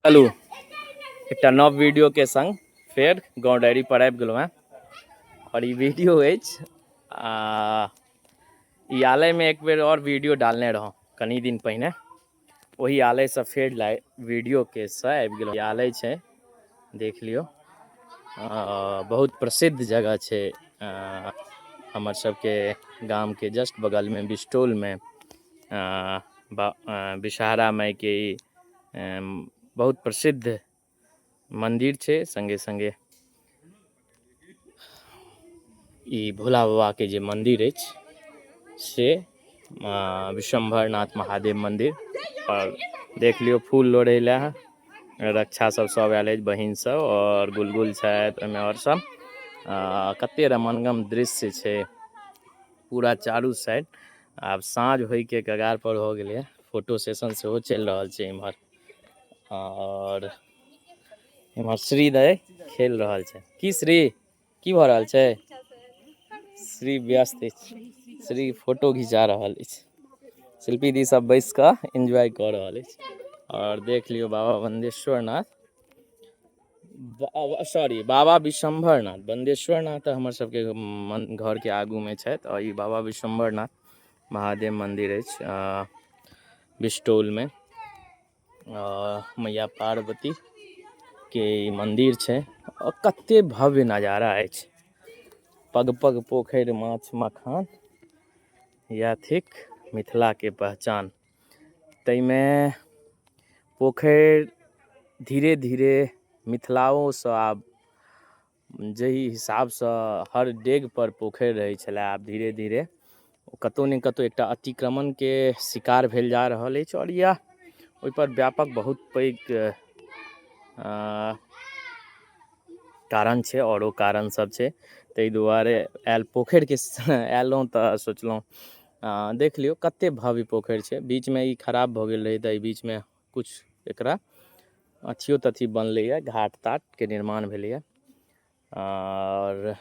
चलू, एकटा नव वीडियो के संग फेर गाँव डायरी पर आबि गेलहुँ हेँ। आओर ई वीडियो अछि आ ई आलयमे एक बेर आओर वीडियो डालने रहौं कनि दिन पहिने, ओहि आलयसँ फेर लाइ वीडियोके से आबि गेलहुँ। ई आलय छै, देख लियौ, बहुत प्रसिद्ध जगह छै हमर सबके गामके जस्ट बगलमे बिस्टोलमे विषहरा मायके ई बहुत प्रसिद्ध मन्दिर छै। सङ्गे सङ्गे ई भोला बाबाके जे मन्दिर अछि से विश्वम्भरनाथ महादेव मन्दिर। आओर देख लियौ, फूल लोढ़ै लए रक्षा सब सब आयल अछि, बहिन सब आओर गुलगुल छथि ओहिमे आओर सब। कते रमणगम दृश्य छै पूरा चारू साइड। आब साँझ होइके कगार पर हो गेलैए, फोटो सेशन सेहो चलि रहल छै इम्हर। आओर इम्हर श्रीदय खेल रहल छै। की श्री, की भऽ रहल छै? श्री व्यस्त अछि, श्री फोटो घिचा रहल अछि। शिल्पी दी सब बैस कऽ एन्जॉय कऽ रहल अछि। आओर देख लियौ, बाबा बन्देश्वर नाथ, सॉरी, बाबा विश्वम्भर नाथ। बन्देश्वर नाथ तऽ हमर सबके घरके आगूमे छथि आओर ई बाबा विश्वम्भर नाथ महादेव मन्दिर अछि बिस्टोलमे। मैया पार्वतीके ई मन्दिर छै आओर कते भव्य नजारा अछि। पग पग पोखरि माछ मखान, इएह थिक मिथिलाके पहचान। ताहिमे पोखरि धीरे धीरे मिथिलाओसँ आब जाहि हिसाबसँ हर डेगपर पोखरि रहै छलै, आब धीरे धीरे कतहु ने कतहु एकटा अतिक्रमणके शिकार भेल जा रहल अछि। आओर इएह ओहिपर व्यापक बहुत पैघ कारण छै, आओरो कारण सब छै। ताहि दुआरे आयल पोखरिके आयलहुँ तऽ सोचलहुँ देख लियौ कते भव्य पोखरि छै। बीचमे ई खराब भऽ गेल रहै तऽ एहि बीचमे किछु एकरा अथियो तथी बनलैए, घाट ताटके निर्माण भेलैए। आओर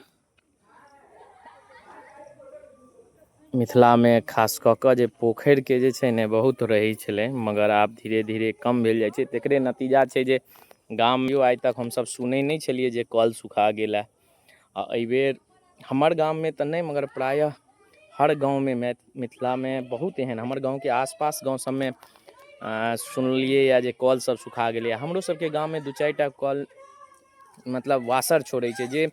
मिथिलामे खास कऽ कऽ जे पोखरिके जे छै ने बहुत रहै छलै, मगर आब धीरे धीरे कम भेल जाइ छै। तकरे नतीजा छै जे गाममे आइ तक हमसब सुनै नहि छलियै जे कल सुखा गेल हँ। आ एहिबेर हमर गाममे तऽ नहि, मगर प्रायः हर गाँवमे मिथिलामे बहुत एहन हमर गाँवके आसपास गाँव सबमे सुनलियै यऽ जे कल सब सुखा गेलैए। हमरो सबके गाममे दू चारिटा कल मतलब वासर छोड़ै छै जे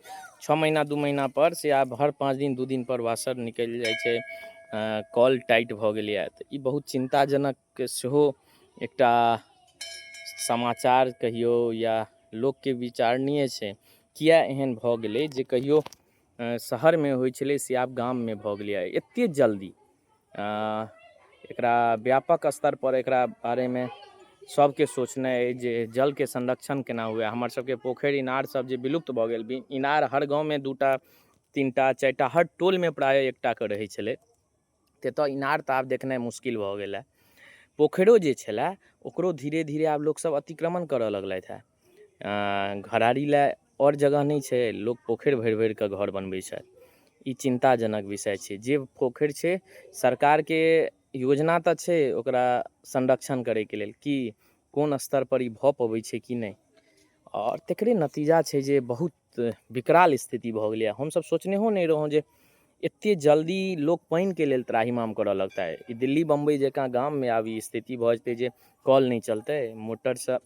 6 महीना 2 महीना पर, से आब हर 5 दिन 2 दिन पर वासर निकलि जाइ छै। कल टाइट भऽ गेलैए। तऽ ई बहुत चिन्ताजनक सेहो एकटा समाचार कहियौ या लोकके विचारणीय छै, किए एहन भऽ गेलै जे कहियो शहरमे होइ छलै से आब गाममे भऽ गेलैए एतेक जल्दी। एकरा व्यापक स्तरपर एकरा बारेमे सभके सोचनाइ अछि जे जलके संरक्षण केना हुए। हमर सबके पोखरि इनार सब जे विलुप्त भऽ गेल, इनार हर गाँवमे 2टा 3टा 4टा, हर टोलमे प्रायः एकटाके रहै छलै, तऽ इनार तऽ आब देखनाइ मुश्किल भऽ गेल हँ। पोखरिओ जे छलै ओकरो धीरे धीरे आब लोकसब अतिक्रमण करऽ लगलथि हँ। घरारी लए आओर जगह नहि छै, लोक पोखरि भरि भरिकऽ घर बनबै छथि। ई चिन्ताजनक विषय छै। जे पोखरि छै, सरकारके योजना तऽ छै ओकरा संरक्षण करैके लेल, कि कोन स्तरपर ई भऽ पबै छै कि नहि। आओर तकरे नतीजा छै जे बहुत विकराल स्थिति भऽ गेलैए। हमसब सोचनेहो नहि रहौँ जे एतेक जल्दी लोक पानिके लेल त्राहिमाम करऽ लगतै। ई दिल्ली बम्बइ जकाँ गाममे आब ई स्थिति भऽ जेतै जे कल नहि चलतै, मोटरसँ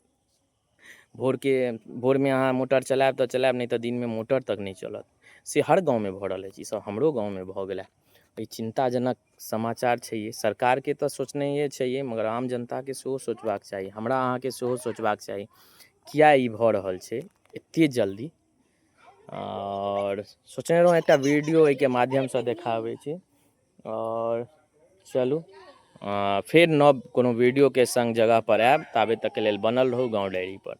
भोरके भोरमे अहाँ मोटर चलायब तऽ चलायब, नहि तऽ दिनमे मोटर तक नहि चलत। से हर गाँवमे भऽ रहल अछि, ईसब हमरो गाँवमे भऽ गेल। ई चिन्ताजनक समाचार छै। सरकारके तऽ सोचनाइए छै, मगर आम जनताके सेहो सोचबाक चाही, हमरा अहाँके सेहो सोचबाक चाही, किए ई भऽ रहल छै एतेक जल्दी। आओर सोचने रहौँ एकटा वीडियो एहिके माध्यमसँ देखाबै छी। आओर चलू, फेर नव कोनो वीडियोके सङ्ग जगहपर आयब, ताबे तकके लेल बनल रहू गाँव डायरीपर।